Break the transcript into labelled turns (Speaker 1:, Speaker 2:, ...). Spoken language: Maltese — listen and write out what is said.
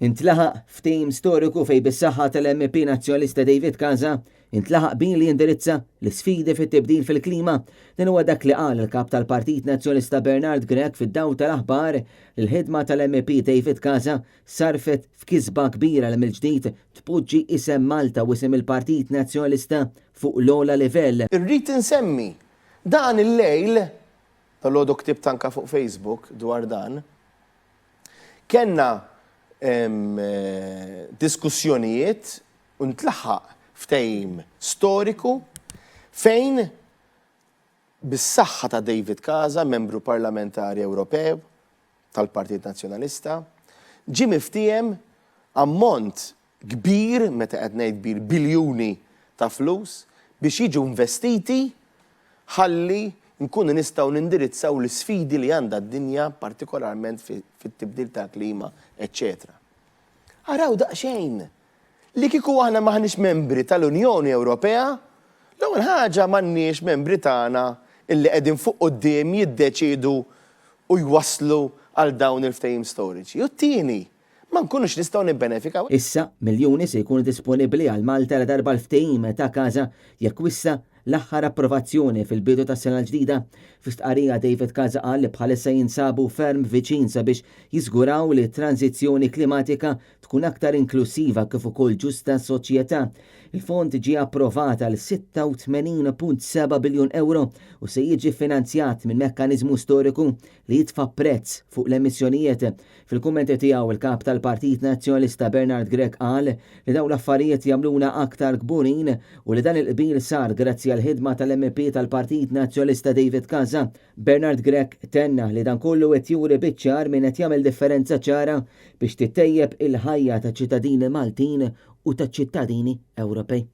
Speaker 1: Intlaħaq ftehim storiku fejn bis-saħħa tal-MEP Nazzjonalista David Casa intlaħaq qbil li jindirizza l-isfidi fit-tibdil fil-klima. Dan huwa dak li qal il-Kap tal-Partit Nazzjonalista Bernard Grech fid-dawl tal-aħbar li l-ħidma tal-MEP David Casa sarfet f'kisba kbira li mill-ġdid tpoġġi isem Malta u isem il-Partit Nazzjonalista fuq l-ogħla livell.
Speaker 2: Irrid insemmi dan il-lejl, dalgħodu ktibt anke fuq Facebook dwar dan, Kellna diskussjonijiet u ntlaħaq ftehim storiku fejn bis-saħħa ta' David Casa, Membru Parlamentari Ewropew tal-Partit Nazzjonalista, ġie miftiehem ammont kbir, meta qed ngħid kbir biljuni ta' flus, biex jiġu investiti ħalli nkunu nistgħu nindirizzaw l-isfidi li għandha d-dinja partikolarment fit-tibdil tal-klima, eċċetera. Araw daqsxejn! Li kieku aħna m'aħniex membri tal-Unjoni Ewropea, l-ewwel ħaġa m'għandniex membri tagħna illi qegħdin fuq quddiem jiddeċiedu u jwasslu għal dawn il-ftehim storiċi. U t-tieni, ma nkunux nistgħu nibbenefikaw.
Speaker 1: Issa, miljuni se jkunu disponibbli għal Malta ladarba l-ftehim ta' Casa jakkwista l-aħħar approvazzjoni fil-bidu tas-sena l-ġdida. Fi stqarrija David Casa qal li bħalissa jinsabu ferm viċin sabiex jiżguraw li t-tranżizzjoni klimatika tkun aktar inklussiva kif ukoll ġusta soċjetà. Il-fond ġie approvat għal 86.7 biljun ewro u se jiġi ffinanzjat minn mekkaniżmu storiku li jitfa' prezz fuq l-emissjonijiet. Fil-kummenti tiegħu il-Kap tal-Partit Nazzjonalista Bernard Grech qal li dawn l-affarijiet jagħmluna aktar kburin u li dan il-qbil sar grazzi għall-ħidma tal-MEP tal-Partit Nazzjonalista David Casa. Bernard Grech tenna li dan kollu qed juri biċ-ċar min qed jagħmel differenza ċara biex tittejjeb il-ħajja taċ-ċittadini Maltin u taċ-ċittadini Ewropej.